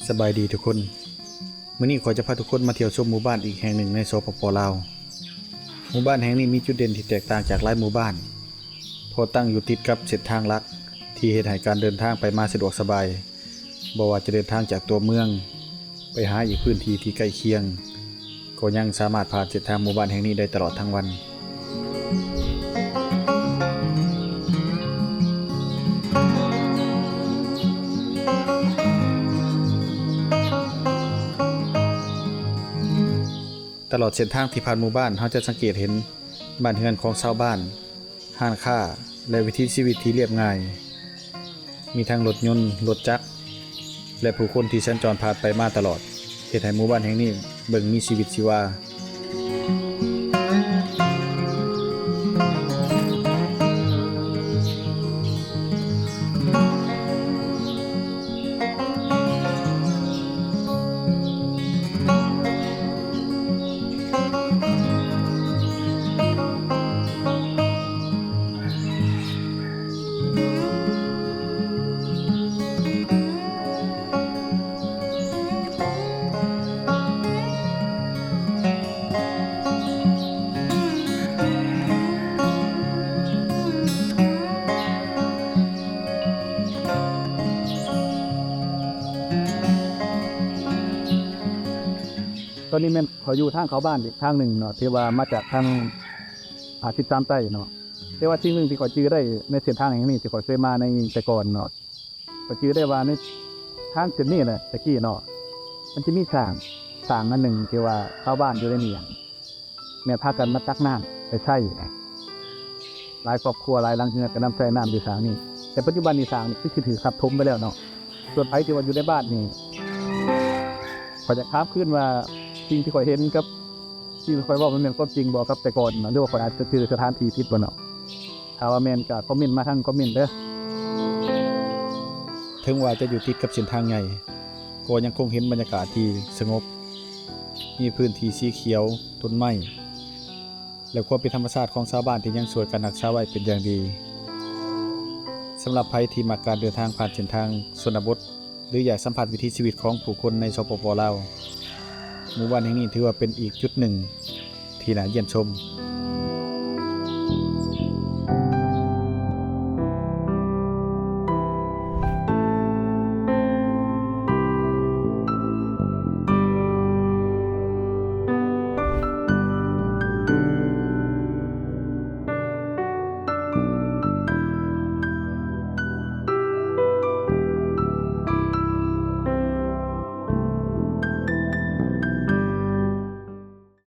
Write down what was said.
ສະບາຍດີທຸກຄົນ. ມື້ນີ້ຂ້ອຍຈະພາທຸກຄົນມາທ່ຽວຊົມໝູ່ບ້ານອີກແຫ່ງໜຶ່ງໃນ ສປປ ລາວ. ໝູ່ບ້ານແຫ່ງນີ້ມີຈຸດເດັ່ນທີ່ແຕກຕ່າງຈາກຫຼາຍໝູ່ບ້ານ ເພາະຕັ້ງຢູ່ຕິດກັບເສັ້ນທາງຫຼັກ ທີ່ເຮັດໃຫ້ການເດີນທາງໄປມາສະດວກສະບາຍ. ບໍ່ວ່າຈະເດີນທາງຈາກຕົວເມືອງໄປຫາອີກພື້ນທີ່ທີ່ໃກ້ຄຽງ ກໍຍັງສາມາດຜ່ານເສັ້ນທາງໝູ່ບ້ານແຫ່ງນີ້ໄດ້ຕະຫຼອດທັງວັນ. ຕະຫຼອດເສັ້ນທາງທີ່ຜ່ານໝູ່ບ້ານ, ເຮົາຈະສັງເກດເຫັນບ້ານເຮືອນຂອງຊາວບ້ານ, ຮ້ານຄ້າ ແລະ ວິຖີຊີວິດທີ່ລຽບງ່າຍ. ມີທັງລົດຍົນ, ລົດຈັກ ແລະ ຜູ້ຄົນທີ່ສັນຈອນຜ່ານໄປມາຕະຫຼອດ, ເຮັດໃຫ້ໝູ່ບ້ານແຫ່ງນີ້ເບິ່ງມີຊີວິດຊີວາ. ຕອນນີ້ແມ່ນຂ້ອຍຢູ່ທາງເຂົ້າບ້ານອີກທາງໜຶ່ງເນາະ ທີ່ວ່າມາຈາກທາງ ອາ ສິບສາມໃຕ້ເນາະ. ແຕ່ວ່າສິ່ງໜຶ່ງທີ່ຂ້ອຍຈື່ໄດ້ໃນເສັ້ນທາງແຫ່ງນີ້ ທີ່ຂ້ອຍເຄີຍມາໃນແຕ່ກ່ອນເນາະ, ຂ້ອຍຈື່ໄດ້ວ່າໃນທາງເສັ້ນນີ້ແຫຼະ ແຕ່ກີ້ເນາະ ມັນຈະມີຊ້າງ, ຊ້າງອັນໜຶ່ງທີ່ວ່າຊາວບ້ານຢູ່ໃນນີ້ ແມ່ນພາກັນມາຕັກນ້ຳໄປໃຊ້. ຫຼາຍຄອບຄົວ, ຫຼາຍຫຼັງເຮືອນກໍນຳໃຊ້ນ້ຳຢູ່ສ້າງນີ້, ແຕ່ປັດຈຸບັນນີ້ສ້າງນີ້ຄືຊິຖືກທັບຖົມໄປແລ້ວເນາະ. ສ່ວນໃຜທີ່ວ່າຢູ່ໃນບ້ານນີ້ ຂ້ອຍຢາກຖາມຄືນວ່າ ສິ່ງທີ່ຂ້ອຍເຫັນກັບສິ່ງທີ່ຂ້ອຍເວົ້າ ມັນແມ່ນຄວາມຈິງບໍ່ກັບແຕ່ກ່ອນເນາະ ຫຼືວ່າຂ້ອຍອາດຈະຈື່ສະຖານທີ່ຜິດບໍ່ເນາະ? ຖ້າວ່າແມ່ນກໍຄອມເມັນມາທາງຄອມເມັນເດີ້. ເຖິງວ່າຈະຢູ່ຕິດກັບເສັ້ນທາງໃຫຍ່, ກໍຍັງຄົງເຫັນບັນຍາກາດທີ່ສະຫງົບ, ມີພື້ນທີ່ສີຂຽວ, ຕົ້ນໄມ້ ແລະ ຄວາມເປັນທຳມະຊາດຂອງຊາວບ້ານທີ່ຍັງຊ່ວຍກັນຮັກສາໄວ້ເປັນຢ່າງດີ. ສຳລັບໃຜທີ່ມັກການເດີນທາງຜ່ານເສັ້ນທາງຊົນນະບົດ ຫຼື ຢາກສຳຜັດວິຖີຊີວິດຂອງຜູ້ຄົນໃນ ສປປ ລາວ, ໝູ່ບ້ານແຫ່ງນີ້ຖືວ່າເປັນອີກຈຸດໜຶ່ງທີ່ໜ້າຢ້ຽມຊົມ.